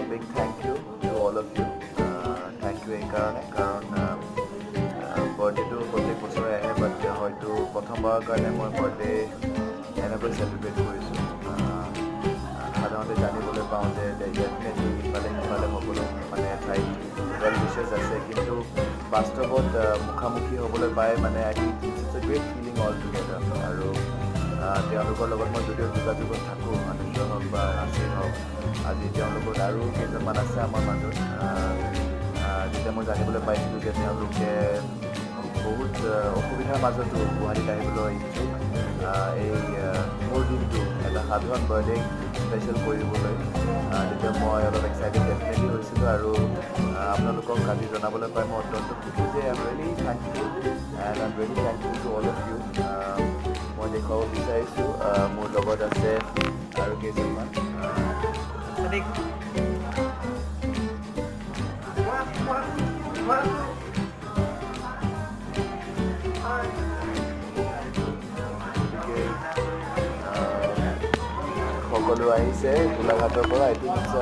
Big thank you to all of you. Thank you এইকাৰণে, কাৰণ বাৰ্থডেটো প্ৰত্যেক বছৰে আহে, বাট হয়তো প্ৰথমবাৰৰ কাৰণে মই বাৰ্থডে এনেকৈ চেলিব্ৰেট কৰিছোঁ। সাধাৰণতে জানিবলৈ পাওঁ যে ডেফিনেটলি ইফালে সিফালে সকলো মানে ঠাইত ৱেল উইচেছ আছে, কিন্তু বাস্তৱত মুখামুখি হ'বলৈ পাই মানে I think it's a great feeling altogether. আৰু তেওঁলোকৰ লগত মই যদিও যোগাযোগত থাকোঁ, আনুষ্য হওক বা নাচিৰ হওক, আজি তেওঁলোকৰ আৰু কেইজনমান আছে আমাৰ মাজত। যেতিয়া মই জানিবলৈ পাইছিলোঁ যে তেওঁলোকে বহুত অসুবিধাৰ মাজতো গুৱাহাটীত আহিবলৈ ইচ্ছুক, এই মোৰ দিনটো এটা সাধাৰণ বাৰ্থডে স্পেচিয়েল কৰিবলৈ, তেতিয়া মই অলপ এক্সাইটেড ডেফিনেটলি হৈছিলোঁ। আৰু আপোনালোকক আজি জনাবলৈ পাই মই অত্যন্ত সুখী যে I am really thankful and I am really thankful to all of you. মই দেখুৱাব বিচাৰিছোঁ, মোৰ লগত আছে আৰু কেইজনমান। গতিকে সকলো আহিছে গোলাঘাটৰ পৰা। I think it's